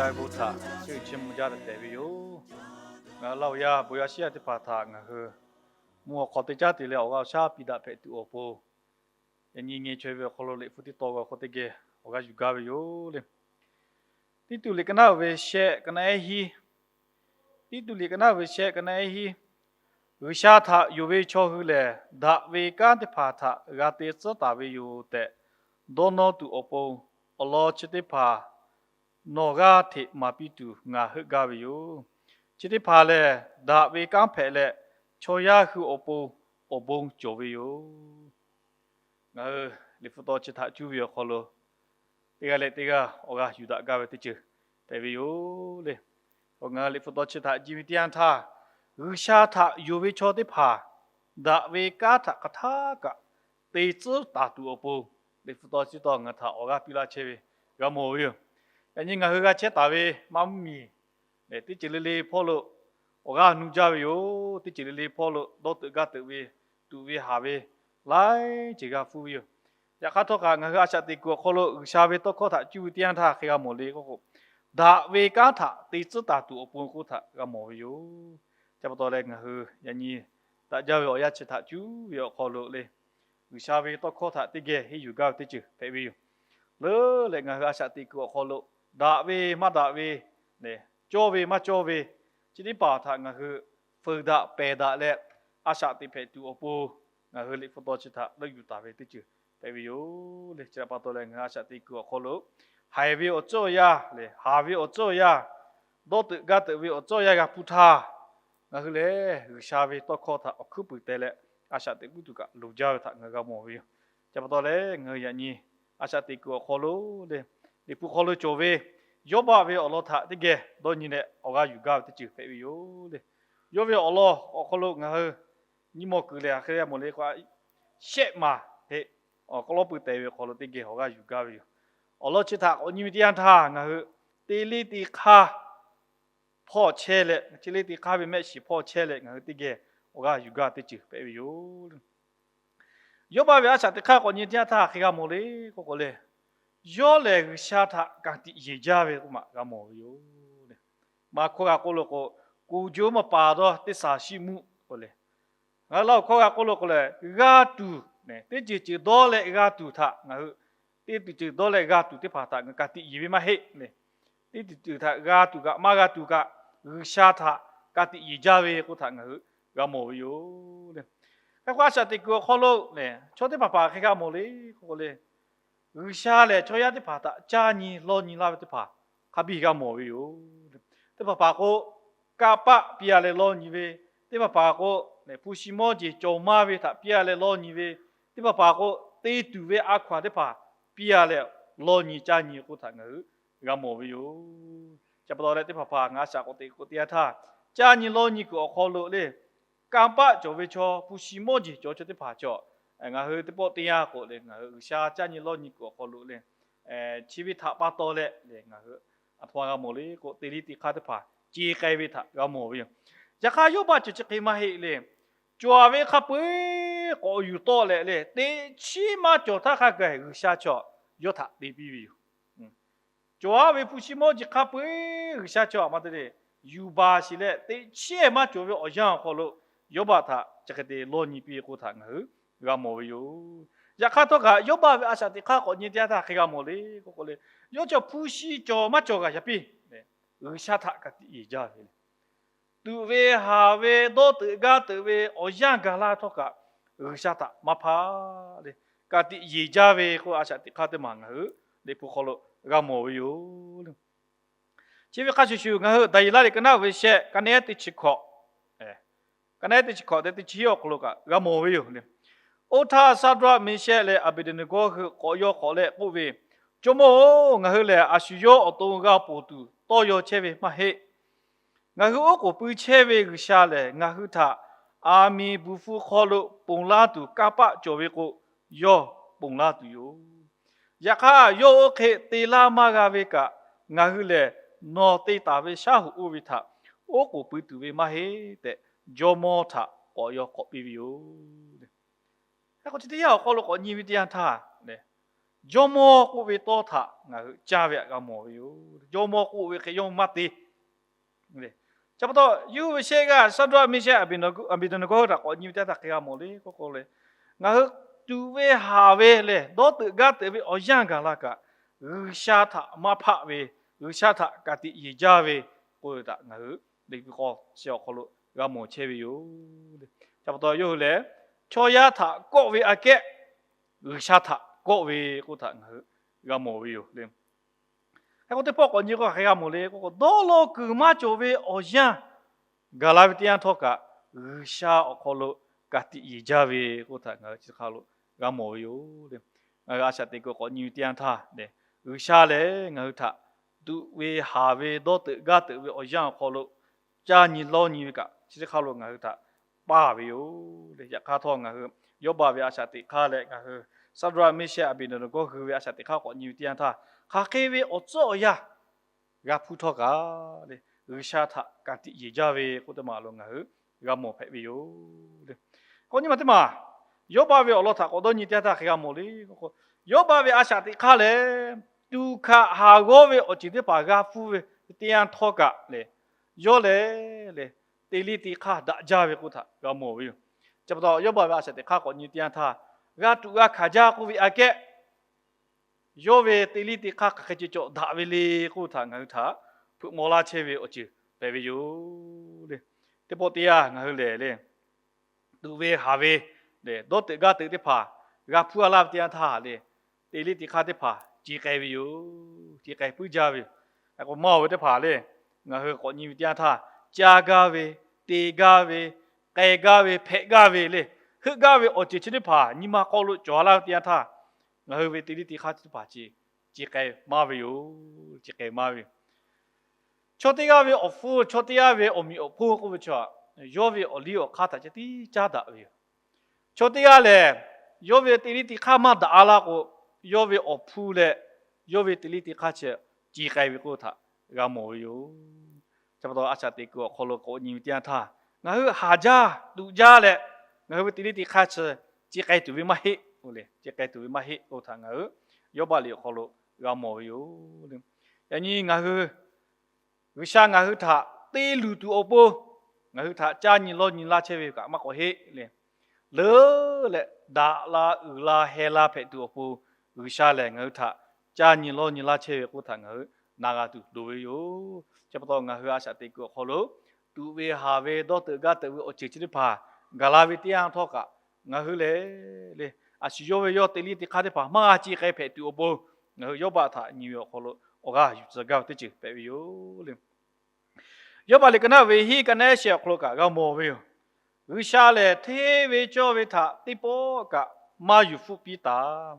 G'a ve bon htaꞈ chiˇ uiˍ chiˇ mvuh jaˇ tehꞈ tehꞈ ve yoˬ. Ngaˬ hui Laˇ huˍ yaˇ bon yaˇ shiˉ yaˇ teˇ hpaˍ htaꞈ ngaˬ hui mvuhˇ awˬ hk'aw teˇ caˉ te leh awˬ g'aˇ awˬ shaˉ piˇ daꞈ hpehꞈ tuˬ awˬ pon, yaꞈ nyi ngeh chaweh ve awˬ hk'aw lo liꞈ hpu teˇ tawn ve awˬ hk'aw teˇ geh awˬ g'aˇ yuˬ gaˇ ve yoˬ le. Tiˇtuˆ liꞈ ka naˉ uiˍ ve shehˆ ka naˉ ehˉ hiˉ, Tiˇtuˆ liꞈ ka naˉ uiˍ ve shehˆ ka naˉ ehˉ hiˉ, G'uiˬsha htaꞈ yonˍ ve chaw hui lehˬ, daꞈ ve kanˉ teˇ hpaˍ htaꞈ g'a te tcuhˉ taˍ ve yoˬ tehꞈ dawˇ nawˇ tuˬ awˬ pon, awˬ lawn chi teˇ hpaˍ nawˬ g'aˇ hteꞈ maˍ piˇ tuˬ ngaˬ heuˆ gaˇ ve yoˬ. Chi teˇ hpaˍ lehˬ, daꞈ ve kanˉ hpehꞈ leh, chaw yaˇ hui awˬ pon awˬ bon cawˬ ve yoˬ. Ngaˬ hui liꞈ hpu tawn chi htaꞈ cuˇ ve awˬ hk'aw lo, teˇ g'aˇ leh teˇ g'aˇ awˬ g'aˇ yuˬ daꞈ gaˇ ve teˇ ceuˬ hpehꞈ ve yoˬ le. Ngaˬ hui liꞈ hpu tawn chi htaꞈ ji ve teˇ yanˇ htaˇ, G'uiˬsha htaꞈ yonˍ ve chaw teˇ hpaˍ daꞈ ve kanˉ htaꞈ hk'aˬ htaˇ kaꞈ te tcuhˉ taˍ tuˬ awˬ pon, liꞈ hpu tawn chi tawn ngaˬ htaꞈ awˬ g'aˇ piˇ laˇ chehˇ ve g'a mawˬ ve yoˬ. Yaꞈ nyi ngaˬ hui g'a chehˇ taˍ ve maˇ mvuhˇmiˬ lehˬ, teˇ ceuˬ le le hpawˇ lo awˬ g'aˇ nuˇ jaˇ ve yoˬ. Teˇ ceuˬ le le hpawˇ lo dawˇ teuꞈ gaˇ teuꞈ ve, tuꞈ ve haˍ ve, laiˉ ceuˬ g'a hpuˇ ve yoˬ. Yaꞈ hk'aˇ htawˇ kaꞈ ngaˬ hui a shaꞈ teꞈ kuiˬ awˬ hk'aw lo G'uiˬsha ve tawˇ hkawˇ htaꞈ cuˇ ve teˇ yanˇ htaˇ hk'e g'a mawˬ le k'oˆ k'o, daꞈ ve kanˉ htaꞈ te tcuhˉ taˍ tuˬ awˬ pon k'oˆ htaꞈ g'a mawˬ ve yoˬ. Chi pa taw leh ngaˬ hui yaꞈ nyi daꞈ jaˇ ve awˬ yanˇ chi htaꞈ cuˇ ve awˬ hk'aw lo le, G'uiˬsha ve tawˇ hkawˇ htaꞈ teˇ geh henˇ yuˬ gaˇ ve teˇ ceuˬ hpehꞈ ve yoˬ. Leuˉ leh ngaˬ hui a shaꞈ teꞈ kuiˬ awˬ hk'aw lo daꞈ ve maˇ daꞈ ve, cawˇ ve maˇ cawˇ ve, chi teˇ hpaˍ htaꞈ ngaˬ hui fuiˍ daꞈ pehˬ daꞈ leh, a shaꞈ teꞈ hpehꞈ tuˬ awˬ pon ngaˬ hui liꞈ hpu tawn chi htaꞈ leuˆ yuˬ taˍ ve teˇ ceuˬ hpehꞈ ve yoˬ le. Chi htaꞈ pa taw leh ngaˬ hui a shaꞈ teꞈ kuiˬ awˬ hk'aw lo haiˬ ve awˬ tcuhˉ awˬ yanˇ lehˬ, haˍ ve awˬ tcuhˉ awˬ yanˇ, dawˇ teuꞈ gaˇ teuꞈ ve awˬ tcuhˉ awˬ yanˇ g'a hpuˇ htaˇ, ngaˬ hui lehˬ G'uiˬsha ve tawˇ hkawˇ htaꞈ awˬ hkuiˉ puiˍ teh leh a shaꞈ teꞈ puiˉ tuˬ kaꞈ loˍ jaˇ ve htaꞈ ngaˬ hui g'a mawˬ ve yoˬ. Chi pa taw leh ngaˬ hui yaꞈ nyi a shaꞈ teꞈ kuiˬ awˬ hk'aw lo le, liꞈ hpu hk'aw lo cawˬ ve Yawˇbaˆ ve awˬ lawn htaꞈ teˇ geh dawˇ nyi leh awˬ g'aˇ yuˬ gaˇ ve teˇ ceuˬ hpehꞈ ve yoˬ le. Yawˇ ve awˬ lawn awˬ hk'aw lo ngaˬ hui nyi mawˬ kuiˬ lehˬ, hk'e g'a mawˬ le k'o, shehˆ maˬ heˆ, awˬ hk'aw lo pui teh ve awˬ hk'aw lo teˇ geh awˬ g'aˇ yuˬ gaˇ ve yoˬ. Awˬ lawn chi htaꞈ k'awꞈ nyi ve teˇ yanˇ htaˇ ngaˬ hui teˇ leˇ teˇ hk'aˇ hpawˇ chehˇ leh, chi leˇ teˇ hk'aˇ ve mehˆ shiˍ hpawˇ chehˇ leh ngaˬ hui teˇ geh awˬ g'aˇ yuˬ gaˇ teˇ ceuˬ hpehꞈ ve yoˬ. Yawˇbaˆ ve a shaꞈ teꞈ hk'aˇ k'awꞈ nyi teˇ yanˇ htaˇ hk'e g'a mawˬ le k'oˆ k'o le, yawˇ lehˬ G'uiˬsha htaꞈ ka tiꞈ yeˬ jaˇ ve k'oˆ maˬ g'a mawˬ ve yoˬ. Maˍ hkawˇ g'a k'oˆ lo k'o, ကိုယ်ကျိုးမပါသော သစ္စာရှိမှု k'oˆ le. Ngaˬ hui Laˇ huˍ hkawˇ g'a k'oˆ lo k'o lehˬ, g'a tuˬ, teˇ ceuˬ ceuˬ dawˇ leh g'a tuˬ htaꞈ ngaˬ hui, teˇ ceuˬ ceuˬ dawˇ leh g'a tuˬ teˇ hpaˍ htaꞈ ngaˬ hui ka tiꞈ yeˬ ve maˇ heˆ le. Teˇ ceuˬ ceuˬ htaꞈ g'a tuˬ kaꞈ maˇ g'a tuˬ kaꞈ, G'uiˬsha htaꞈ ka tiꞈ yeˬ jaˇ ve k'oˆ htaꞈ ngaˬ hui g'a mawˬ ve yoˬ le. Hk'e k'o a shaꞈ teꞈ kuiˬ awˬ hk'aw lo lehˬ, chaw teˇ hpaˍ hpaˍ hk'e g'a mawˬ le k'oˆ k'o le, G'uiˬsha lehˬ chaw yaˇ teˇ hpaˍ htaꞈ caˇ nyi lawˇ nyi laˇ ve teˇ hpaˍ hk'a biˇ g'a mawˬ ve yoˬ. Teˇ hpaˍ hpaˍ k'o, kanˇ paˆ piˇ-a leh lawˇ nyi ve, teˇ hpaˍ hpaˍ k'o, hpu shi mawˇ jeˬ cawˬ maˇ ve htaꞈ piˇ-a leh lawˇ nyi ve, teˇ hpaˍ hpaˍ k'o, te tuˬ ve a hkaw-anˬ teˇ hpaˍ piˇ-a leh lawˇ nyi caˇ nyi k'oˆ htaꞈ ngaˬ hui g'a mawˬ ve yoˬ. Chi pa taw leh teˇ hpaˍ hpaˍ ngaˬ a shaꞈ k'awꞈ teꞈ k'o teˇ yanˇ htaˇ, caˇ nyi lawˇ nyi kuiˬ awˬ hk'aw lo le, kanˇ paˆ cawˬ ve chaw, hpu shi mawˇ jeˬ cawˬ chaw teˇ hpaˍ chaw, ngaˬ hui teˇ pawˆ teˇ yanˇ k'o le, ngaˬ hui G'uiˬsha caˇ nyi lawˇ nyi kuiˬ awˬ hk'aw lo le, chi ve htaꞈ pa taw leh le ngaˬ hui a htoꞈ ma g'a mawˬ le k'o, teˇ leˇ teˇ hk'aˇ teˇ hpaˍ ce k'ai ve htaꞈ g'a mawˬ ve yoˬ. Yaꞈ hk'aˇ Yawˇbaˆ cawˬ chi hk'e maˇ heˆ le. Cawˬ-a ve hk'a peu-eˬ k'awꞈ yuˬ tawˆ leh le, teˇ chiˉ maˇ cawˬ htaˇ hk'a gaˬ G'uiˬsha chaw yawˇ htaꞈ te piˇ ve yoˬ. Cawˬ-a ve hpu shi mawˇ jeˬ hk'a peu-eˬ G'uiˬsha chaw a ma te le, yuˬ baˬ sheˍ leh teˇ chiˉ maˇ cawˬ ve awˬ yanˇ awˬ hk'aw lo Yawˇbaˆ htaꞈ chi hk'e te lawˇ nyi piˇ k'oˆ htaꞈ ngaˬ hui g'a mawˬ ve yoˬ. Yaꞈ hk'aˇ htawˇ kaꞈ Yawˇbaˆ ve a shaꞈ teꞈ hk'aˇ k'awꞈ nyi teˇ yanˇ htaˇ hk'e g'a mawˬ le k'oˆ k'o le, yawˇ chaw hpu shi cawˬ maˇ cawˬ g'aꞈ yaꞈ piˇ, G'uiˬsha htaꞈ ka tiꞈ yeˬ jaˇ ve le. Tuꞈ ve, haˍ ve, dawˇ teuꞈ gaˇ teuꞈ ve awˬ yanˇ gaˬ laˇ htawˇ kaꞈ, G'uiˬsha htaꞈ maˇ hpaˇ le, ka tiꞈ yeˬ jaˇ ve k'oˆ a shaꞈ teꞈ hk'aˇ teˇ maˬ ngaˬ hui liꞈ hpu hk'aw lo g'a mawˬ ve yoˬ. Chi ve hk'a shuˍ shuˍ ngaˬ hui Daˍyeˍlaˆ liꞈ ka naˉ uiˍ ve shehˆ, ka naˉ ehˉ teˇ chi hkawꞈ, ka naˉ ehˉ teˇ chi hkawꞈ tehꞈ teˇ chi hiˉ awˬ hk'aw lo kaꞈ g'a mawˬ ve yoˬ le. Oˇ htaˇ Saˍdraˆ, Meˍshehˆ leh Aˍbeˍdeˍneˍgaˆ hui k'awꞈ yaw k'awꞈ leh k'oˆ ve, Jawˇmawˇ-oˬ, ngaˬ hui lehˬ a shu yawˇ awˬ to g'a ponˬ tuˬ tawˇ yaw chehˇ ve maˇ heˆ. Ngaˬ hui oˉ k'oˍ pui chehˇ ve G'uiˬsha lehˬ, ngaˬ hui htaꞈ aˬ miˍ buˬ hpu hk'aw lo ponˬ laˇ tuˬ kanˇ paˆ cawˬ ve k'o, yawˇ ponˬ laˇ tuˬ yoˬ. Yaꞈ hk'aˇ, yawˇ oˇ hk'e te laˇ maˇ g'a ve kaꞈ, ngaˬ hui lehˬ nawˬ te taˍ ve shaˉ hoꞈ oˇ ve htaꞈ oˉ k'oˍ pui tuˬ ve maˇ heˆ tehꞈ, jawˇmawˇ htaꞈ k'awꞈ yaw k'awꞈ piˇ ve yoˬ. Hk'e k'o chi teˇ yanˇ awˬ hk'aw lo k'awꞈ nyi ve teˇ yanˇ htaˇ le, jawˇmawˇ k'oˆ ve tawˇ htaꞈ ngaˬ hui caˇ ve htaꞈ g'a mawˬ ve yoˬ. Jawˇmawˇ k'oˆ ve hk'e yawˇ maˇ te. Chi pa taw, yawˇ hui ve shehˆ g'aˇ Saˍdraˆ, Meˍshaˆ, Aˍbeˍneˍkoˆ hui htaꞈ k'awꞈ nyi ve teˇ yanˇ htaˇ hk'e g'a mawˬ le k'oˆ k'o le, ngaˬ hui tuꞈ ve haˍ ve lehˬ dawˇ teuꞈ gaˇ teuꞈ ve awˬ yanˇ gaˬ la kaꞈ, G'uiˬsha htaꞈ maˇ hpaˆ ve, G'uiˬsha htaꞈ ka tiꞈ yeˬ jaˇ ve k'oˆ ve htaꞈ ngaˬ hui Liꞈ hpu k'awꞈ chi awˬ hk'aw lo g'a mawˬ chehˇ ve yoˬ. Chi pa taw, yawˇ hui lehˬ chaw yaˇ htaꞈ kawˆ ve aꞈ kehˉ G'uiˬsha htaꞈ kawˆ ve k'oˆ htaꞈ ngaˬ hui g'a mawˬ ve yoˬ le. Hk'e k'o, teˇ pawˆ k'awꞈ nyi k'o hk'aˬ hk'e g'a mawˬ le k'oˆ k'o, dawˇ law kuiˬ maˇ cawˬ ve awˬ yanˇ gaˬ la ve teˇ yanˇ htawˇ kaꞈ, G'uiˬsha awˬ hk'aw lo ka tiꞈ yeˬ jaˇ ve k'oˆ htaꞈ ngaˬ hui chi hk'aw lo g'a mawˬ ve yoˬ le. Ngaˬ hui a shaꞈ teꞈ kuiˬ k'awꞈ nyi ve teˇ yanˇ htaˇ, G'uiˬsha lehˬ ngaˬ hui htaꞈ tuꞈ ve haˍ ve dawˇ teuꞈ gaˇ teuꞈ ve awˬ yanˇ awˬ hk'aw lo caˇ nyi lawˇ nyi ve kaꞈ, chi teˇ hk'aˇ lo ngaˬ hui htaꞈ paˇ ve yoˬ le. Yaꞈ hk'aˇ htawˇ, ngaˬ hui Yawˇbaˆ ve a shaꞈ teꞈ hk'aˇ leh ngaˬ hui Saˍdraˆ, Meˍshaˆ, Aˍbeˍneˍkoˆ hui ve a shaꞈ teꞈ hk'aˇ k'awꞈ nyi ve teˇ yanˇ htaˇ, hk'aˬ hk'e ve awˬ tcuhˉ awˬ yanˇ g'a hpuˇ htawˇ kaꞈ le, G'uiˬsha htaꞈ ka tiꞈ yeˬ jaˇ ve k'oˆ teˇ maˬ lo ngaˬ hui g'a mawˬ hpehꞈ ve yoˬ le. K'awꞈ nyi ma teˇ maˬ, Yawˇbaˆ ve awˬ lawn htaꞈ k'awꞈ dawˇ nyi teˇ yanˇ htaˇ hk'e g'a mawˬ le k'oˆ k'o, Yawˇbaˆ ve a shaꞈ teꞈ hk'aˇ lehˬ, tuꞈ hkaꞈ haˍ g'awˇ ve awˬ ceuˬ teˇ hpaˍ g'a hpuˇ ve teˇ yanˇ htawˇ kaꞈ le, yawˇ lehˬ le, teˇ liˇ teˇ hk'aˇ daꞈ jaˇ ve k'oˆ htaꞈ g'a mawˬ ve yoˬ. Chi pa taw, Yawˇbaˆ ve a shaꞈ teꞈ hk'aˇ k'awꞈ nyi teˇ yanˇ htaˇ, g'a tuꞈ g'a hkanˍ jaˇ k'oˆ ve aꞈ kehˉ yawˇ ve teˇ liˇ teˇ hk'aˇ hk'aˬ hk'e ceh cawˬ daꞈ ve le k'oˆ htaꞈ ngaˬ hui htaꞈ hpeuꞈ maw laˇ chehˇ ve awˬ ceuˬ hpehꞈ ve yoˬ le. Teˇ pawˆ teˇ yanˇ ngaˬ hui lehˬ le, tuꞈ ve haˍ ve le, dawˇ teuꞈ gaˇ teuꞈ teˇ hpaˍ g'a hpuˇ a laˇ ve teˇ yanˇ htaˇ le, teˇ liˇ teˇ hk'aˇ teˇ hpaˍ ce k'ai ve yoˬ. Ce k'ai puiˉ jaˇ ve yoˬ. K'o maˇ oˬ ve teˇ hpaˍ le, ngaˬ hui k'awꞈ nyi ve teˇ yanˇ htaˇ, caˇ gaˇ ve, te gaˇ ve, k'ai gaˇ ve, hpehꞈ gaˇ ve le, heuˆ gaˇ ve awˬ ceuˬ chi teˇ hpaˍ nyi ma hk'aw lo cawˬ a laˇ ve teˇ yanˇ htaˇ, ngaˬ hui ve teˇ liˇ teˇ hk'aˇ chi teˇ hpaˍ ce, ce k'ai maˇ ve yoˬ. Ce k'ai maˇ ve yoˬ. Chaw teˇ g'aˇ ve awˬ hpfuhˇ, chaw teˇ g'aˇ ve awˬ meꞈ awˬ hponˇ k'oˆ ve chaw, yawˇ ve awˬ liˇ awˬ hk'aˇ htaꞈ ceh tiˉ caˉ daꞈ ve yoˬ. Chaw teˇ g'aˇ lehˬ, yawˇ ve teˇ liˇ teˇ hk'aˇ maˇ daꞈ a laˇ k'o, yawˇ ve awˬ hpu leh yawˇ ve teˇ liˇ teˇ hk'aˇ chi ce k'ai ve k'oˆ htaꞈ g'a mawˬ ve yoˬ. Chi pa taw, a shaꞈ teꞈ kuiˬ awˬ hk'aw lo k'awꞈ nyi ve teˇ yanˇ htaˇ, ngaˬ hui haˍ jaˇ tuꞈ jaˇ leh, ngaˬ hui ve teˇ liˇ teˇ hk'aˇ chi ce k'ai tuˬ ve maˇ heˆ k'o le, ce k'ai tuˬ ve maˇ heˆ k'oˆ htaꞈ ngaˬ hui Yawˇbaˆ liꞈ awˬ hk'aw lo g'a mawˬ ve yoˬ. Yaꞈ nyi ngaˬ hui G'uiˬsha ngaˬ hui htaꞈ te luˬ tuˬ awˬ pon ngaˬ hui htaꞈ caˇ nyi lawˇ nyi laˇ chehˇ ve kaꞈ maˇ k'awꞈ heˆ le. Leuˉ leh daꞈ la uiˍ la heh la hpehꞈ tuˬ awˬ pon, G'uiˬsha lehˬ ngaˬ hui htaꞈ caˇ nyi lawˇ nyi laˇ chehˇ ve k'oˆ htaꞈ ngaˬ hui na g'a tuˬ loˍ ve yoˬ. Chi pa taw, ngaˬ hui a shaꞈ teꞈ kuiˬ awˬ hk'aw lo tuꞈ ve haˍ ve dawˇ teuꞈ gaˇ teuꞈ ve awˬ ceuˬ chi teˇ hpaˍ gaˬ la ve teˇ yanˇ htawˇ kaꞈ, ngaˬ hui lehˬ le, a shu yawˇ ve yawˇ teˇ liˇ teˇ hk'aˇ teˇ hpaˍ maˇ g'a ce k'ai hpehꞈ tuˬ awˬ pon, ngaˬ hui Yawˇbaˆ htaꞈ nyi ve awˬ hk'aw lo awˬ g'aˇ yuˬ tcuh gaˇ ve teˇ ceuˬ hpehꞈ ve yoˬ le. Yawˇbaˆ liꞈ ka naˉ ve hiˉ ka naˉ shehˍ awˬ hk'aw lo kaꞈ g'a mawˬ ve yoˬ. G'uiˬsha lehˬ hteˇ ve cawˇ ve htaꞈ teˇ pawˆ kaꞈ maˇ yuˬ hpfuhˆ piˇ taˍ.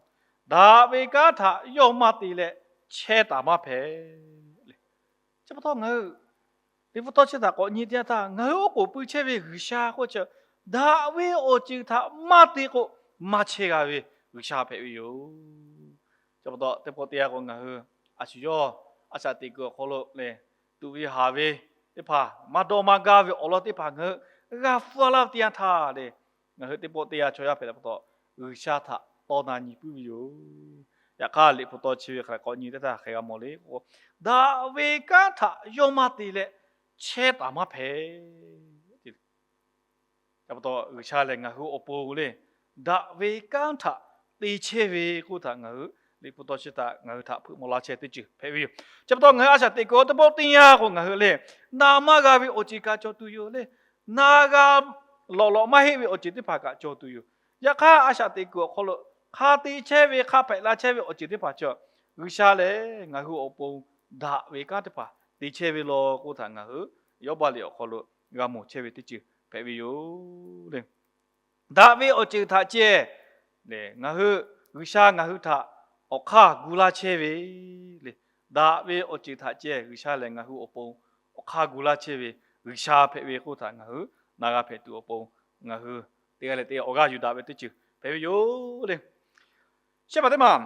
Daꞈ ve kanˉ htaꞈ yawˇ maˇ te leh chehˇ taˍ maˇ hpehꞈ le. Chi pa taw ngaˬ hui Liꞈ hpu tawˇ chi htaꞈ k'awꞈ nyi teˇ yanˇ htaˇ, ngaˬ hui oˉ k'oˍ pui chehˇ ve G'uiˬsha k'oˆ chi, daꞈ ve awˬ ceuˬ htaꞈ maˇ te k'o maˇ chehˇ g'a ve G'uiˬsha hpehꞈ ve yoˬ. Chi pa taw, teˇ pawˆ teˇ yanˇ k'o ngaˬ hui a shu yawˇ a shaꞈ teꞈ kuiˬ awˬ hk'aw lo le, tuꞈ ve haˍ ve teˇ hpaˍ, maˇ dawˇ maˇ gaˇ ve awˬ lawn teˇ hpaˍ ngaˬ hui g'a hpuˇ a laˇ ve teˇ yanˇ htaˇ le, ngaˬ hui teˇ pawˆ teˇ yanˇ chaw yaˇ hpehꞈ la pa taw, G'uiˬsha htaꞈ tawˇ na nyi puiˉ ve yoˬ. Yaꞈ hk'aˇ, Liꞈ hpu tawˇ chi ve hk'a k'awꞈ nyi teˇ htaˇ hk'e g'a mawˬ le k'o, daꞈ ve kanˉ htaꞈ yawˇ maˇ te leh chehˇ taˍ maˇ hpehꞈ. Chi pa taw, G'uiˬsha lehˬ ngaˬ hui awˬ pon le, daꞈ ve kanˉ htaꞈ te chehˇ ve k'oˆ htaꞈ ngaˬ hui Liꞈ hpu tawˇ chi htaꞈ ngaˬ hui htaꞈ hpeuꞈ maw laˇ chehˇ teˇ ceuˬ hpehꞈ ve yoˬ. Chi pa taw, ngaˬ hui a shaꞈ teꞈ kuiˬ teˇ pawˆ teˇ yanˇ k'o ngaˬ hui le, na maˇ g'a ve awˬ ceuˬ kaꞈ cawˬ tuˬ yoˬ le. Na g'a lawꞈ lawꞈ maˇ heˆ ve awˬ ceuˬ teˇ hpaˍ kaꞈ cawˬ tuˬ yoˬ. Yaꞈ hk'aˇ, a shaꞈ teꞈ kuiˬ awˬ hk'aw lo hk'a te chehˇ ve, hk'a hpehꞈ la chehˇ ve awˬ ceuˬ teˇ hpaˍ cawˬ, G'uiˬsha lehˬ ngaˬ hui awˬ pon daꞈ ve kanˉ teˇ hpaˍ te chehˇ ve law k'oˆ htaꞈ ngaˬ hui Yawˇbaˆ liꞈ awˬ hk'aw lo g'a mawˬ chehˇ ve teˇ ceuˬ hpehꞈ ve yoˬ le. Daꞈ ve awˬ ceuˬ htaꞈ ceh, ngaˬ hui, G'uiˬsha ngaˬ hui htaꞈ awˬ hk'aˇ gu laˇ chehˇ ve le. Daꞈ ve awˬ ceuˬ htaꞈ ceh G'uiˬsha lehˬ ngaˬ hui awˬ pon awˬ hk'aˇ gu laˇ chehˇ ve G'uiˬsha hpehꞈ ve k'oˆ htaꞈ ngaˬ hui na g'a hpehꞈ tuˬ awˬ pon, ngaˬ hui teˇ g'aˇ leh teˇ g'aˇ awˬ g'aˇ yuˬ daꞈ ve teˇ ceuˬ hpehꞈ ve yoˬ le. Shehˆ paˍ teˇ maˬ,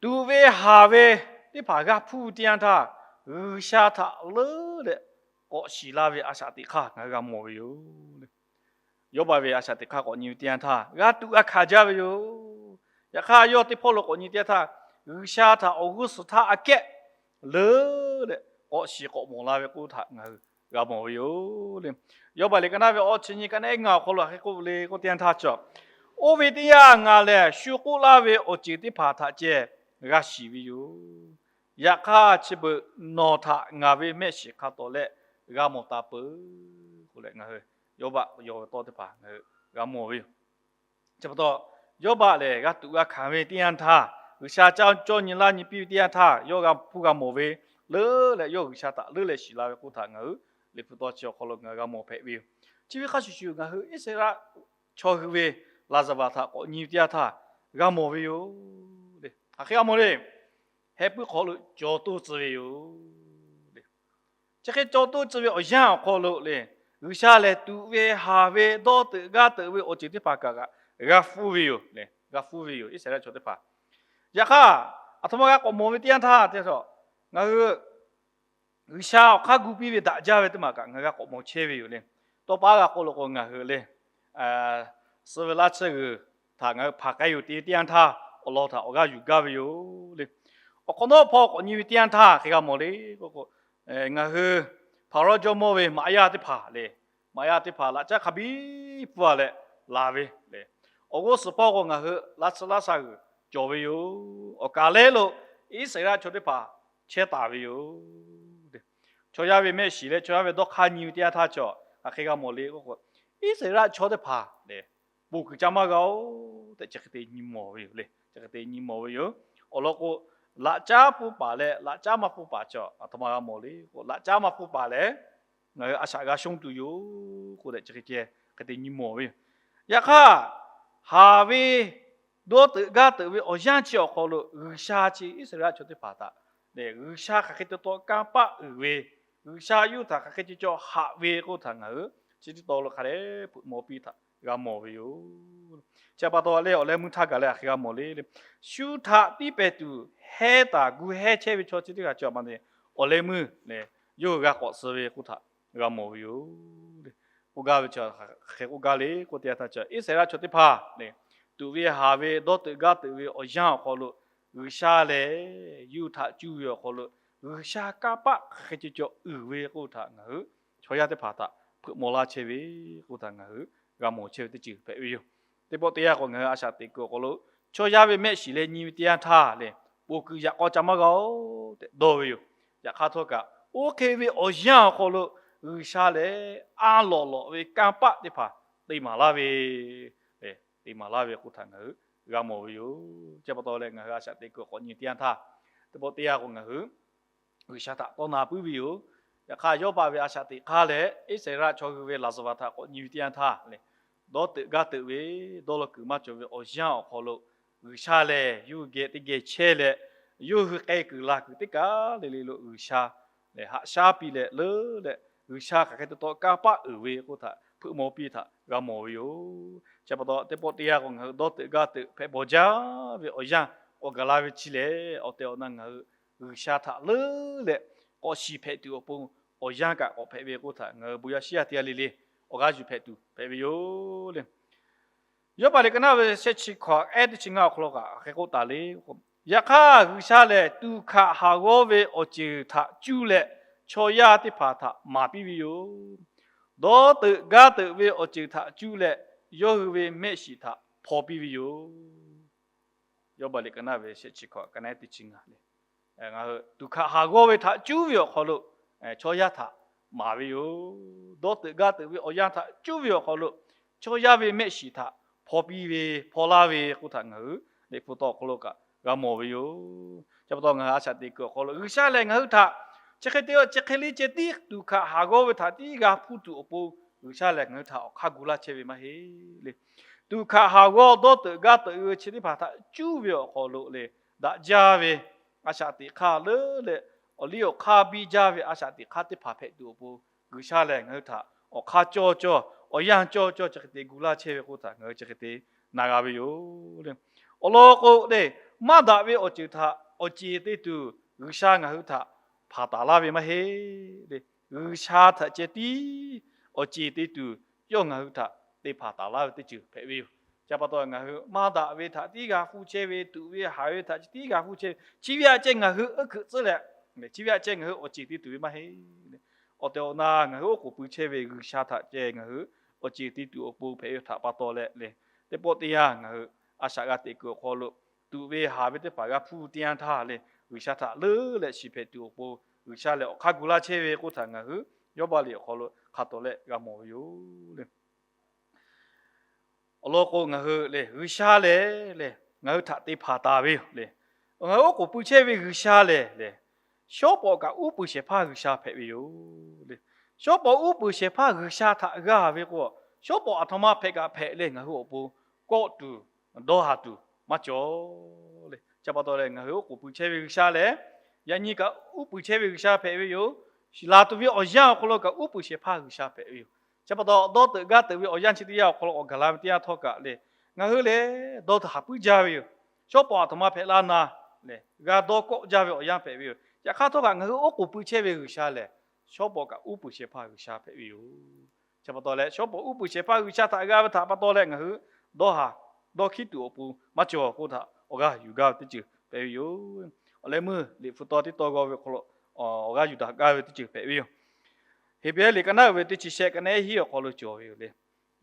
tuꞈ ve haˍ ve teˇ hpaˍ g'a hpuˇ ve teˇ yanˇ htaˇ, G'uiˬsha htaꞈ leuˉ leh k'awꞈ shiˍ laˇ ve a shaꞈ teꞈ hk'aˇ ngaˬ hui g'a mawˬ ve yoˬ le. Yawˇbaˆ ve a shaꞈ teꞈ hk'aˇ k'awꞈ nyi ve teˇ yanˇ htaˇ, g'a tuꞈ g'a hkanˍ jaˇ ve yoˬ. Yaꞈ hk'aˇ, yawˇ teˇ hpawˇ lo k'awꞈ nyi teˇ yanˇ htaˇ, G'uiˬsha htaꞈ awˬ g'uˇ suhˍ htaˇ aꞈ kehˉ leuˉ leh k'awꞈ shiˍ k'awꞈ mawˬ la ve k'oˆ htaꞈ ngaˬ hui g'a mawˬ ve yoˬ le. Yawˇbaˆ liꞈ ka naˉ ve awˇ chi nyi ka naˉ ngaˇ awˬ hk'aw lo hk'aˬ hk'e k'oˆ le k'oˆ teˇ yanˇ htaˇ cawˬ, oˇ ve teˇ yanˇ ngaˬ lehˬ shu k'oˆ laˇ ve awˬ ceuˬ teˇ hpaˍ htaꞈ ceh g'a shiˍ ve yoˬ. Yaꞈ hk'aˇ, chi beuꞈ nawˬ htaꞈ ngaˬ ve mehˆ shiˍ hk'a tawˍ leh g'a mawˬ taˍ peuˬ k'oˆ leh, ngaˬ hui Yawˇbaˆ yawˇ ve tawˇ teˇ hpaˍ ngaˬ hui g'a mawˬ ve yoˬ. Chi pa taw, Yawˇbaˆ lehˬ g'a tuꞈ g'a hkanˍ ve teˇ yanˇ htaˇ, G'uiˬsha caˇ cawˇ nyi laˇ nyi piˇ ve teˇ yanˇ htaˇ, yawˇ g'a hpuˇ g'a mawˬ ve leuˉ leh, yawˇ G'uiˬsha htaꞈ leuˉ leh shiˍ la ve k'oˆ htaꞈ ngaˬ hui Liꞈ hpu tawˇ chi awˬ hk'aw lo ngaˬ hui g'a mawˬ hpehꞈ ve yoˬ. Chi ve hk'a shuˍ shuˍ, ngaˬ hui Iˉsaˍreˍlaˆ chaw hui ve laˍzaˍvaˍ htaꞈ k'awꞈ nyi ve teˇ yanˇ htaˇ g'a mawˬ ve yoˬ le. Hk'aˬ hk'e g'a mawˬ le. Heh puiˉ hk'aw lo cawˬ toˇ tcuh ve yoˬ le. Chi hk'e cawˬ toˇ tcuh ve awˬ yanˇ awˬ hk'aw lo le, G'uiˬsha lehˬ tuꞈ ve, haˍ ve, dawˇ teuꞈ gaˇ teuꞈ ve awˬ ceuˬ teˇ hpaˍ kaꞈ g'a hpuˇ ve yoˬ le. G'a hpuˇ ve yoˬ, Iˉsaˍreˍlaˆ chaw teˇ hpaˍ. Yaꞈ hk'aˇ, aˬ htoꞈ ma g'a k'awꞈ mawˬ ve teˇ yanˇ htaˇ te htawˇ, ngaˬ hui G'uiˬsha awˬ hk'aˇ gu piˇ ve daꞈ jaˇ ve teˇ maˬ kaꞈ ngaˬ hui g'a k'awꞈ mawˬ chehˇ ve yoˬ le. Tawˇ pa g'a k'oˆ lo k'o, ngaˬ hui le, suh ve laˇ tsuhˇ g'uiˬ htaꞈ ngaˬ hui hpanˍ k'ai yoˬ te ve teˇ yanˇ htaˇ, awˬ lawn htaꞈ awˬ g'aˇ yuˬ gaˇ ve yoˬ le. Awˬ hk'awꞈ nawˉ hpawˇ k'awꞈ nyi ve teˇ yanˇ htaˇ hk'e g'a mawˬ le k'oˆ k'o, ngaˬ hui Hpaˍrawˇ jawˇmawˇ ve maꞈ yaˇ teˇ hpaˍ le, maꞈ yaˇ teˇ hpaˍ laꞈ caˉ hk'a biˇ pfuhˇ a leh laˬ ve le. Awˬ g'uˇ suhˍ hpawˇ k'o, ngaˬ hui laˇ tsuhˇ laˇ shaˍ g'uiˬ cawˬ ve yoˬ. Awˬ kaˍ lehˉ lo Iˉsaˍreˍlaˆ chaw teˇ hpaˍ chehˇ taˍ ve yoˬ. Chaw yaˇ ve mehˆ shiˍ leh chaw yaˇ ve dawˇ hk'aˇ nyi ve teˇ yanˇ htaˇ cawˬ, hk'aˬ hk'e g'a mawˬ le k'oˆ k'o, Iˉsaˍreˍlaˆ chaw teˇ hpaˍ le, ponˬ kuiˬ ca maˇ g'a-oˬ tehꞈ chi hk'e te nyi mawˬ ve yoˬ le. Chi hk'e te nyi mawˬ ve yoˬ. Awˬ lawn k'o, laꞈ caˉ pfuhˇ paˍ leh laꞈ caˉ maˇ pfuhˇ paˍ cawˬ, aˬ htoꞈ ma g'a mawˬ le k'o, laꞈ caˉ maˇ pfuhˇ paˍ lehˬ, ngaˬ hui a shaꞈ g'a shonˇ tuˬ yoˬ k'oˆ tehꞈ chi hk'e ceh hk'e te nyi mawˬ ve yoˬ. Yaꞈ hk'aˇ, haˍ ve, dawˇ teuꞈ gaˇ teuꞈ ve awˬ yanˇ chi awˬ hk'aw lo G'uiˬsha chi Iˉsaˍreˍlaˆ chaw teˇ hpaˍ htaꞈ lehˬ, G'uiˬsha hk'aˬ hk'e te taw kanˇ paˆ uiˍ ve, G'uiˬsha yawˇ hui htaꞈ hk'aˬ hk'e ceh cawˬ haꞈ ve k'oˆ htaꞈ ngaˬ hui chi teˇ taw lo hk'a dehꞈ hpeuꞈ maw piˇ htaꞈ g'a mawˬ ve yoˬ. Chi pa taw leh, awˬ leh meuˇ htaˇ gaˬ leh hk'aˬ hk'e g'a mawˬ le le. Shu htaꞈ tiˉ pehˍ tuˬ heh taˍ gu heh chehˇ ve chaw chi teˇ hpaˍ cawˬ ma te, awˬ leh meuˇ lehˬ, yawˇ hui g'a k'awꞈ suh ve k'oˆ htaꞈ g'a mawˬ ve yoˬ le. K'oˆ gaˇ ve chi hk'aˬ hk'e k'oˆ gaˇ le k'oˆ teˇ yanˇ htaˇ cawˬ, Iˉsaˍreˍlaˆ chaw teˇ hpaˍ lehˬ, tuꞈ ve, haˍ ve, dawˇ teuꞈ gaˇ teuꞈ ve awˬ yanˇ awˬ hk'aw lo, G'uiˬsha lehˬ yawˇ hui htaꞈ cuˇ ve awˬ hk'aw lo, G'uiˬsha kanˇ paˆ hk'aˬ hk'e ceh cawˬ uiˍ ve k'oˆ htaꞈ ngaˬ hui chaw yaˇ teˇ hpaˍ htaꞈ hpeuꞈ maw laˇ chehˇ ve k'oˆ htaꞈ ngaˬ hui g'a mawˬ chehˇ ve teˇ ceuˬ hpehꞈ ve yoˬ. Teˇ pawˆ teˇ yanˇ k'o, ngaˬ hui a shaꞈ teꞈ kuiˬ awˬ hk'aw lo chaw yaˇ ve mehˆ shiˍ leh nyi ve teˇ yanˇ htaˇ lehˬ, ponˬ kuiˬ yaꞈ k'aw ca maˇ g'a-oˬ tehꞈ dawˇ ve yoˬ. Yaꞈ hk'aˇ htawˇ kaꞈ, oˇ hk'e ve awˬ yanˇ awˬ hk'aw lo G'uiˬsha lehˬ a lawꞈ lawꞈ ve kanˇ paˆ teˇ hpaˍ te maˍ laˇ ve, te maˍ laˇ ve k'oˆ htaꞈ ngaˬ hui g'a mawˬ ve yoˬ. Chi pa taw leh, ngaˬ hui a shaꞈ teꞈ kuiˬ k'awꞈ nyi teˇ yanˇ htaˇ, teˇ pawˆ teˇ yanˇ k'o ngaˬ hui G'uiˬsha htaꞈ tawˇ na puiˉ ve yoˬ. Yaꞈ hk'aˇ, Yawˇbaˆ ve a shaꞈ teꞈ hk'aˇ leh Iˉsaˍreˍlaˆ chaw hui ve laˍzaˍvaˍ htaꞈ k'awꞈ nyi ve teˇ yanˇ htaˇ lehˬ, dawˇ teuꞈ gaˇ teuꞈ ve, dawˇ law kuiˬ maˇ cawˬ ve awˬ yanˇ awˬ hk'aw lo G'uiˬsha lehˬ yawˇ hui geh teˇ geh chehˇ leh, yawˇ hui k'ai kuiˬ la kuiˬ teˇ kaˬ le le lo G'uiˬsha lehˬ haꞈ shaˉ piˇ leh leuˉ leh, G'uiˬsha hk'aˬ hk'e te taw kanˇ paˆ uiˍ ve k'oˆ htaꞈ hpeuꞈ maw piˇ htaꞈ g'a mawˬ ve yoˬ. Chi pa taw, teˇ pawˆ teˇ yanˇ k'o ngaˬ hui dawˇ teuꞈ gaˇ teuꞈ hpehꞈ bawˬ jaˇ ve awˬ yanˇ k'awꞈ gaˬ la ve chi lehˬ, awˬ tehˬ awˬ na ngaˬ hui G'uiˬsha htaꞈ leuˉ leh k'awꞈ shiˍ hpehꞈ tuˬ awˬ pon awˬ yanˇ kaꞈ k'awꞈ hpehꞈ ve k'oˆ htaꞈ ngaˬ hui bon yaˇ shiˉ yaˇ teˇ g'aˇ le le awˬ g'aˇ yuˬ hpehꞈ tuˬ hpehꞈ ve yoˬ le. Yawˇbaˆ liꞈ ka naˉ ve shehˆ chi hkawꞈ ehˉ teˇ chi ngaˇ awˬ hk'aw lo kaꞈ hk'aˬ hk'e k'oˆ taˍ le k'o, yaꞈ hk'aˇ G'uiˬsha lehˬ tuꞈ hkaꞈ haˍ g'awˇ ve awˬ ceuˬ htaꞈ cuˇ leh chaw yaˇ teˇ hpaˍ htaꞈ maˍ piˇ ve yoˬ. Dawˇ teuꞈ gaˇ teuꞈ ve awˬ ceuˬ htaꞈ cuˇ leh yawˇ hui ve mehˆ shiˍ htaꞈ hpaw piˇ ve yoˬ. Yawˇbaˆ liꞈ ka naˉ ve shehˆ chi hkawꞈ ka naˉ teˇ chi ngaˇ le, ngaˬ hui tuꞈ hkaꞈ haˍ g'awˇ ve htaꞈ cuˇ ve awˬ hk'aw lo chaw yaˇ htaꞈ maˍ ve yoˬ. Dawˇ teuꞈ gaˇ teuꞈ ve awˬ yanˇ htaꞈ cuˇ ve awˬ hk'aw lo chaw yaˇ ve mehˆ shiˍ htaꞈ hpaw piˇ ve, hpaw laˇ ve k'oˆ htaꞈ ngaˬ hui Liꞈ hpu tawˇ awˬ hk'aw lo kaꞈ g'a mawˬ ve yoˬ. Chi pa taw ngaˬ hui a shaꞈ teꞈ kuiˬ awˬ hk'aw lo G'uiˬsha lehˬ ngaˬ hui htaꞈ chi hk'e te, chi hk'e le ceh tiˉ tuꞈ hkaꞈ haˍ g'awˇ ve htaꞈ tiˉ g'a hpuˇ tuˬ awˬ pon G'uiˬsha lehˬ ngaˬ hui htaꞈ awˬ hk'aˇ gu laˇ chehˇ ve maˇ heˆ le. Tuꞈ hkaꞈ haˍ g'awˇ dawˇ teuꞈ gaˇ teuꞈ ve chi teˇ hpaˍ htaꞈ cuˇ ve awˬ hk'aw lo le, daꞈ jaˇ ve a shaꞈ teꞈ hk'aˇ leuˉ leh awˬ liˇ awˬ hk'aˇ biˇ jaˇ ve a shaꞈ teꞈ hk'aˇ teˇ hpaˍ hpehꞈ tuˬ awˬ pon G'uiˬsha lehˬ ngaˬ hui htaꞈ awˬ hk'aˇ cawˇ cawˇ, awˬ yanˇ cawˇ cawˇ chi hk'e te gu laˇ chehˇ ve k'oˆ htaꞈ ngaˬ hui chi hk'e te na g'a ve yoˬ le. Awˬ lawn k'o le, maˇ daꞈ ve awˬ ceuˬ htaꞈ awˬ ceˬ te tuˬ G'uiˬsha ngaˬ hui htaꞈ hpanˍ taˍ laˇ ve maˇ heˆ le. G'uiˬsha htaꞈ ceh tiˉ awˬ ceˬ te tuˬ yawˇ ngaˬ hui htaꞈ te hpanˍ taˍ laˇ ve teˇ ceuˬ hpehꞈ ve yoˬ. Chi pa taw ngaˬ hui maˇ daꞈ ve htaꞈ tiˉ g'a hpuˇ chehˇ ve, tuꞈ ve haˍ ve htaꞈ tiˉ g'a hpuˇ chehˇ ve, chi ve aꞈ ceh ngaˬ hui uˉ hkuiꞈ tcuhˉ leh, chi ve aꞈ ceh ngaˬ hui awˬ ceˬ te tuˬ ve maˇ heˆ. Awˬ tehˬ awˬ na ngaˬ hui oˉ k'oˍ pui chehˇ ve G'uiˬsha htaꞈ ceh ngaˬ hui awˬ ceˬ te tuˬ awˬ pon hpehꞈ ve htaꞈ pa taw leh le, teˇ pawˆ teˇ yanˇ ngaˬ hui a shaꞈ g'a teꞈ kuiˬ awˬ hk'aw lo tuꞈ ve haˍ ve teˇ hpaˍ g'a hpuˇ teˇ yanˇ htaˇ le, G'uiˬsha htaꞈ leuˉ leh shiˍ hpehꞈ tuˬ awˬ pon G'uiˬsha lehˬ awˬ hk'aˇ gu laˇ chehˇ ve k'oˆ htaꞈ ngaˬ hui Yawˇbaˆ liꞈ awˬ hk'aw lo hk'a tawˍ leh g'a mawˬ ve yoˬ le. Awˬ lawn k'o, ngaˬ hui le G'uiˬsha lehˬ le, ngaˬ hui htaꞈ te hpanˍ taˍ ve yoˬ le. Ngaˬ hui oˉ k'oˍ pui chehˇ ve G'uiˬsha lehˬ le, shawˉ pawˍ kaꞈ uˉ peunˍ shehˍ hpaˇ G'uiˬsha hpehꞈ ve yoˬ le. Shawˉ pawˍ uˉ peunˍ shehˍ hpaˇ G'uiˬsha htaꞈ g'a ve k'o, shawˉ pawˍ aˬ htoꞈ ma hpehꞈ kaꞈ hpehꞈ leh ngaˬ hui awˬ pon kawˆ tuˬ, dawˇ haˍ tuˬ maˇ cawˬ le. Chi pa taw leh ngaˬ hui oˉ k'oˍ pui chehˇ ve G'uiˬsha lehˬ, yaꞈ nyi kaꞈ uˉ peunˍ chehˇ ve G'uiˬsha hpehꞈ ve yoˬ. Shiˍ laˬ tuˬ ve awˬ yanˇ awˬ hk'aw lo kaꞈ uˉ peunˍ shehˍ hpaˇ G'uiˬsha hpehꞈ ve yoˬ. Chi pa taw dawˇ teuꞈ gaˇ teuꞈ ve awˬ yanˇ chi teˇ yanˇ awˬ hk'aw lo k'awꞈ gaˬ la ve teˇ yanˇ htawˇ kaꞈ le, ngaˬ hui lehˬ dawˇ haˍ puiˉ jaˇ ve yoˬ. Shawˉ pawˍ aˬ htoꞈ ma hpehꞈ la na le, g'a dawˇ kawˆ jaˇ ve awˬ yanˇ hpehꞈ ve yoˬ. Yaꞈ hk'aˇ htawˇ kaꞈ ngaˬ hui oˉ k'oˍ pui chehˇ ve G'uiˬsha lehˬ, shawˉ pawˍ kaꞈ uˉ peunˍ shehˍ hpaˇ G'uiˬsha hpehꞈ ve yoˬ. Chi pa taw leh shawˉ pawˍ uˉ peunˍ shehˍ hpaˇ G'uiˬsha htaꞈ g'a ve htaꞈ pa taw leh ngaˬ hui dawˇ haˍ dawˇ hkiˉ tuˬ awˬ pon maˇ cawˬ k'oˆ htaꞈ awˬ g'aˇ yuˬ gaˇ ve teˇ ceuˬ hpehꞈ ve yoˬ. Awˬ leh meuˇ liꞈ hpu taw teˇ taw g'aw ve awˬ hk'aw lo awˬ g'aˇ yuˬ daꞈ gaˇ ve teˇ ceuˬ hpehꞈ ve yoˬ. Heˍbrehˇ liꞈ ka naˉ uiˍ ve teˇ chi shehˆ ka naˉ hiˉ awˬ hk'aw lo cawˬ ve yoˬ le.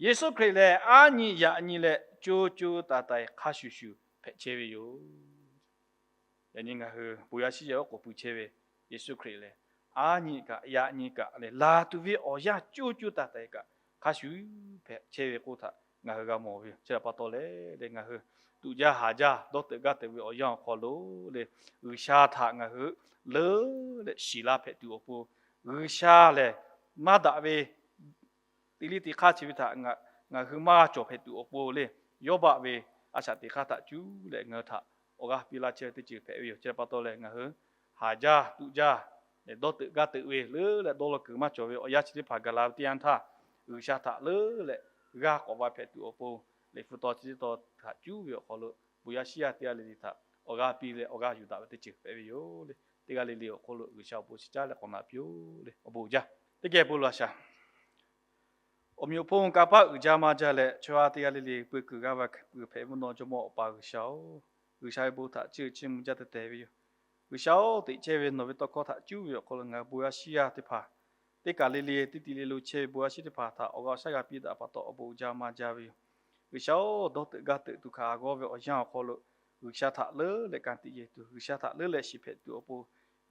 Yeˍsuˆ Hkriꞈ lehˬ aˉ nyi yaꞈ nyi leh co co taiˍ taiˍ hk'a shuˍ shuˍ hpehꞈ chehˇ ve yoˬ. Yaꞈ nyi ngaˬ hui bon yaˇ shiˉ yaˇ oˉ k'oˍ pui chehˇ ve Yeˍsuˆ Hkriꞈ lehˬ, aˉ nyi kaꞈ yaꞈ nyi kaꞈ lehˬ laˬ tuˬ ve awˬ yanˇ co co taiˍ taiˍ kaꞈ hk'a shuˍ hpehꞈ chehˇ ve k'oˆ htaꞈ ngaˬ hui g'a mawˬ ve yoˬ. Chi htaꞈ pa taw leh le ngaˬ hui tuꞈ jaˇ haˍ jaˇ dawˇ teuꞈ gaˇ teuꞈ ve awˬ yanˇ awˬ hk'aw lo le, G'uiˬsha htaꞈ ngaˬ hui leuˉ leh shiˍ la hpehꞈ tuˬ awˬ pon, G'uiˬsha lehˬ maˇ daꞈ ve teˇ liˇ teˇ hk'aˇ chi ve htaꞈ ngaˬ hui maˇ g'a cawˬ hpehꞈ tuˬ awˬ pon le, Yawˇbaˆ ve a shaꞈ teꞈ hk'aˇ htaꞈ cuˇ leh ngaˬ hui htaꞈ awˬ g'aˇ piˇ laˇ chehˇ ve teˇ ceuˬ hpehꞈ ve yoˬ. Chi htaꞈ pa taw leh ngaˬ hui haˍ jaˇ tuꞈ jaˇ leh dawˇ teuꞈ gaˇ teuꞈ ve leuˉ leh dawˇ law kuiˬ maˇ cawˬ ve awˬ yanˇ chi teˇ hpaˍ gaˬ la ve teˇ yanˇ htaˇ, G'uiˬsha htaꞈ leuˉ leh g'aˇ k'awꞈ va hpehꞈ tuˬ awˬ pon, liꞈ hpu taw chi teˇ taw htaꞈ cuˇ ve awˬ hk'aw lo bon yaˇ shiˉ yaˇ teˇ g'aˇ le le htaꞈ awˬ g'aˇ piˇ leh awˬ g'aˇ yuˬ daꞈ ve teˇ ceuˬ hpehꞈ ve yoˬ le. Teˇ g'aˇ le le awˬ hk'aw lo G'uiˬsha awˬ bon chi caˉ leh k'awꞈ naꞈ piˇ-oˆ le. Awˬ bon uiˍ jaˇ. Teˇ geh bon lawˬ shaˍ. Awˬ meꞈ awˬ hponˇ kanˇ paˆ uiˍ jaˇ maˇ jaˇ leh, chaw ha teˇ g'aˇ le le peu kuiˬ g'aˇ va kuiˬ hpehꞈ ve mvuhˇ naw jawˇmawˇ Awˬ pa G'uiˬsha-oˬ, G'uiˬsha ve bon htaꞈ chiˇ uiˍ chiˇ mvuh jaˇ teh teh ve yoˬ. G'uiˬsha-oˬ, teꞈ chehˇ ve nawˬ ve tawˇ hkawˇ htaꞈ cuˇ ve awˬ hk'aw lo ngaˬ hui bon yaˇ shiˉ yaˇ teˇ hpaˍ teˇ kaˬ le le teˇ ti le lo chehˇ ve bon yaˇ shiˉ teˇ hpaˍ htaꞈ awˬ g'aˇ awˬ shaˉ g'a piˇ daꞈ pa taw awˬ bon uiˍ jaˇ maˇ jaˇ ve yoˬ. G'uiˬsha-oˬ, dawˇ teuꞈ gaˇ teuꞈ tuˬ hkanˍ a g'awˇ ve awˬ yanˇ awˬ hk'aw lo G'uiˬsha htaꞈ leuˉ leh ka tiꞈ yeˬ tuˬ, G'uiˬsha htaꞈ leuˉ leh shiˍ hpehꞈ tuˬ awˬ pon,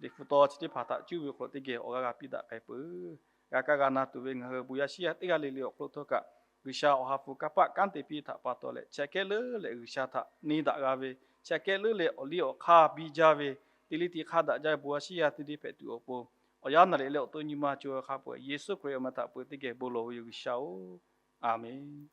liꞈ hpu taw chi teˇ hpaˍ htaꞈ cuˇ ve awˬ hk'aw lo teˇ geh awˬ g'aˇ g'a piˇ daꞈ k'ai peuˬ. G'a kaˇ g'a na tuˬ ve ngaˬ hui bon yaˇ shiˉ yaˇ teˇ g'aˇ le le awˬ hk'aw lo htawˇ kaꞈ, G'uiˬsha awˬ ha hpu kanˇ paˆ kanˉ te piˇ htaꞈ pa taw leh, chi aꞈ kehˉ leuˉ leh G'uiˬsha htaꞈ neˇ daꞈ g'a ve, chi aꞈ kehˉ leuˉ leh awˬ liˇ awˬ hk'aˇ biˇ jaˇ ve, teˇ liˇ teˇ hk'aˇ daꞈ jaˇ ve bon yaˇ shiˉ yaˇ teˇ deˇ hpehꞈ tuˬ awˬ pon, awˬ yanˇ naˍ riˍ leh awˬ to nyi ma co ha hk'a peuˬ Yeˍsuˆ Hkriꞈ awˬ meh htaꞈ peu teˇ geh bon lawˬ ve yoˬ G'uiˬsha-oˬ, aˬ menˍ.